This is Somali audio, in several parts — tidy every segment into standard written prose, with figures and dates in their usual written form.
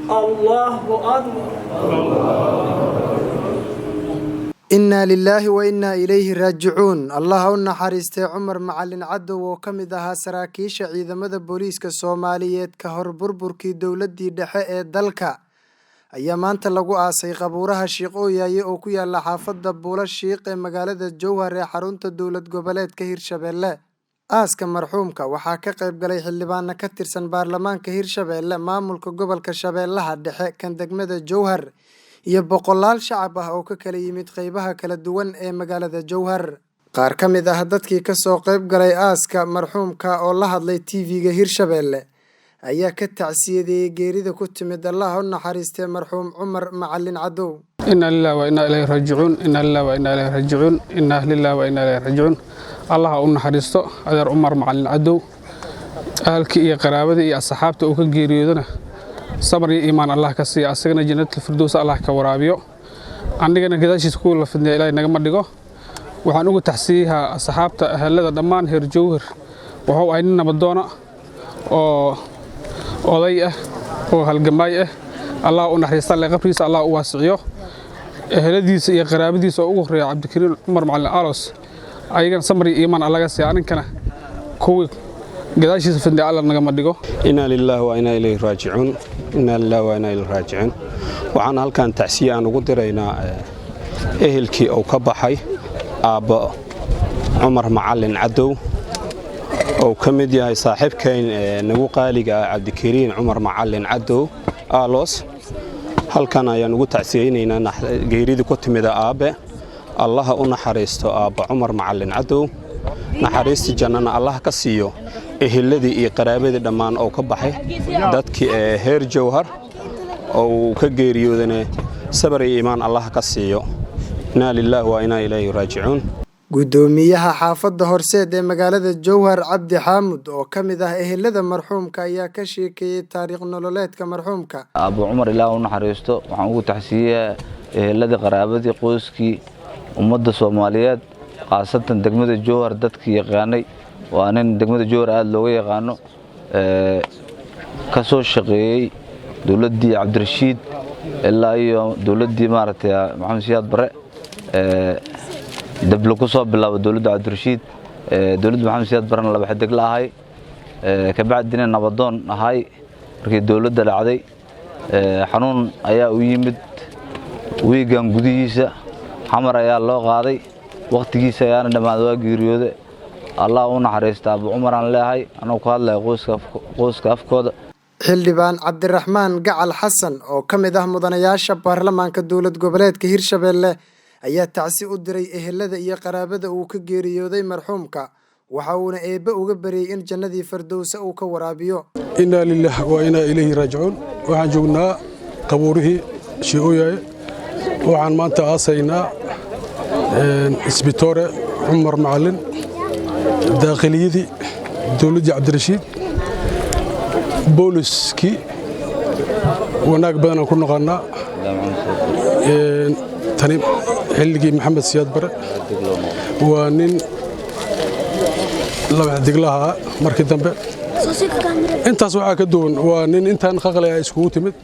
Allahu akbar. Innaa lilaahi wa innaa ilayhi raajicuun. Allah ha u naxariistay Cumar Macalin Cadow oo ka mid ahaa saraakiisha ciidamada booliiska Soomaaliyeed ka hor burburkii dowladdii dhexe ee dalka ayaa maanta lagu aasay qabuuraha Shiikh Ooyaye oo ku yaala xaafadda Buula Shiikh ee magaalada Jowhar ee xarunta dowlad goboleedka Hirshabelle. Aaska marxuumka waxaa ka qayb galay xildhibaano ka tirsan baarlamaanka Hirshabelle, maamulka gobolka Shabeellaha Dhexe, kan degmada Jowhar iyo boqolaal shacab ah oo ka kala yimid qaybaha kala duwan ee magaalada Jowhar. Qaar ka mid ah dadkii ka soo qayb galay aaska marxuumka oo la hadlay TV-ga Hirshabelle ayaa ka tacsiyadeeyay geerida ku timid Allah ha u naxariistee marxuum Cumar Macalin Cadow. Inna lillahi wa inna ilayhi raajicuun. Inna lillahi wa inna ilayhi raajicuun. Inna lillahi wa inna ilayhi raajicuun. Allah ha u naxariisto adeer Cumar Macalin Cadow. Ahalkii iyo qaraabadii iyo asxaabta uu ka geeriyoodana sabar iyo iimaan Allah ka siiya, asagana jannatul firdows Allah ka waraabiyo, annigana gadaashiisa kuwa la fidneeya Ilaahay nagama dhigo. Waxaan ugu taxsiiyahaa asxaabta, ahalada, dhammaan heer Jowhar. Wuxuu ahay nin nabadoona oo oday ah oo halgamaay ah. Allah u naxariista le, qabrigiisa Allah u waasiciyo. Eheladiisa iyo qaraabadiisa oo ugu horreeya Cabdikariin Cumar Macalin Alos, ayagana samar iyo iimaan allaga siiya, aninkana kuwii gadaashiisa fidnay Alla nagama dhigo. Inaa lilaahi wa inaa ilayhi raajicuun. Inaa lilaahi wa inaa ilayhi raajicuun. Waxaan halkan tacsiye aan ugu diraynaa ehelkii uu ka baxay aabbo Cumar Macalin Cadow, oo ka mid yahay saaxiibkayn nagu qaaliga ah Cabdikariin Cumar Macalin Cadow Aalos. Halkan ayaan ugu tacsiyeynaynaa geeridii ku timida aabbe. Allaha u naxariisto aabba Cumar Macalin Cadow, naxariistii jannana Allah ka siiyo eheladii iyo qaraabadii dhammaan oo ka baxay. Dadkii ee heer Jowhar oo uu ka geeriyoodana sabar iyo iimaan Allah ka siiyo. Inaa lilaahi wa inaa ilayhi raajicuun. Guddoomiyaha xaafadda Horseed ee magaalada Jowhar, Cabdi Xaamud, oo ka mid ah ehelada marxuumka, ayaa ka sheekeeyay taariikh nololeedka marxuumka. Abu Cumar, Ilaah u naxariisto. Waxaan ugu taxsiiyaa eheladii, qaraabadii, qoyskii, ummadda Soomaaliyeed, khaasatan degmada Jowhar dadkii yaqaanay. Waa nin degmada Jowhar aada looga yaqaano, ka soo shaqeeyey dowladdii Cabdirashiid ilaa iyo dowladdii maaragtay Maxamed Siyaad Bare. Dable ku soo bilaabo dowladda Cabdirashiid, dowladda Maxamed Siyaad Barena laba xidig la ahay, kabacdina nabadoon ahay. Markii dowladda dhacday, xanuun ayaa u yimid wiigan gudihiisa, Xamar ayaa loo qaaday, wakhtigiisa ayaana dhammaaday, waa geeriyoode. Allah u naxariista Abu Cumar aan leeyahay, anuu ku hadlaya qoyska afkooda. Xildhibaan Cabdiraxmaan Gacal Xasan oo ka mid ah mudanayaasha baarlamaanka dowlad goboleedka Hirshabelle ayaa tacsi u diray ehelada iyo qaraabada uu ka geeriyooday marxuumka, waxa uuna Eebbe uga baryey in jannadii Fardowsa uu ka waraabiyo. Inaa lilah wa inaa ilayhi raajicuun. Waxaan joognaa qabuurihii Shii'ooyaye. Waxaan maanta aasaynaa isbitoore Cumar Macalin, daakhiliyadii dowladdii Cabdirashiid, booliskii. Wanaag badanaan ku naqaannaa tani xilligii Maxamed Siyaad Bare. Waa nin laba xidiglaha markii dambe. Intaas waxaa ka duwan, waa nin intaan qaqlaya iskugu timid.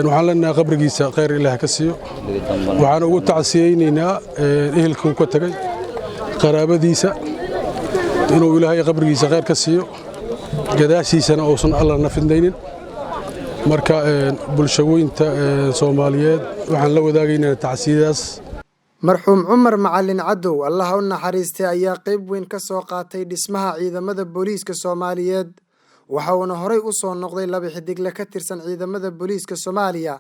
Waxaan leenahay qabrigiisa khayr Ilaah ka siiyo. Waxaan ugu tacsiyeynaynaa ehelka uu ka tegay, qaraabadiisa, inuu Ilaahay qabrigiisa khayr ka siiyo, gadaashiisana uusan Alla na fidnaynin. Marka bulshaweynta Soomaaliyeed waxaan la wadaagaynaa tacsiyadaas. Marxuum Cumar Macalin Cadow, Allah ha u naxariistay, ayaa qayb weyn ka soo qaatay dhismaha ciidamada booliiska Soomaaliyeed, waxa uuna horey u soo noqday laba xidigle ka tirsan ciidamada booliiska Soomaaliya.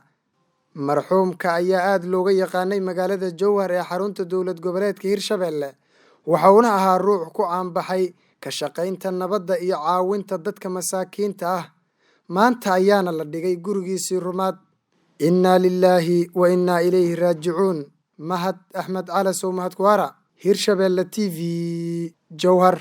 Marxuumka ayaa aada looga yaqaanay magaalada Jowhar ee xarunta dowlad goboleedka Hirshabelle, waxa uuna ahaa ruux ku caanbaxay ka shaqaynta nabadda iyo caawinta dadka masaakiinta ah. Maanta ayaana la dhigay gurigiisii rumaad. Innaa lilaahi wa innaa ilayhi raajicuun. Mahad Axmed Calasow, Mahad Kuwaara, Hirshabelle TV, Jowhar.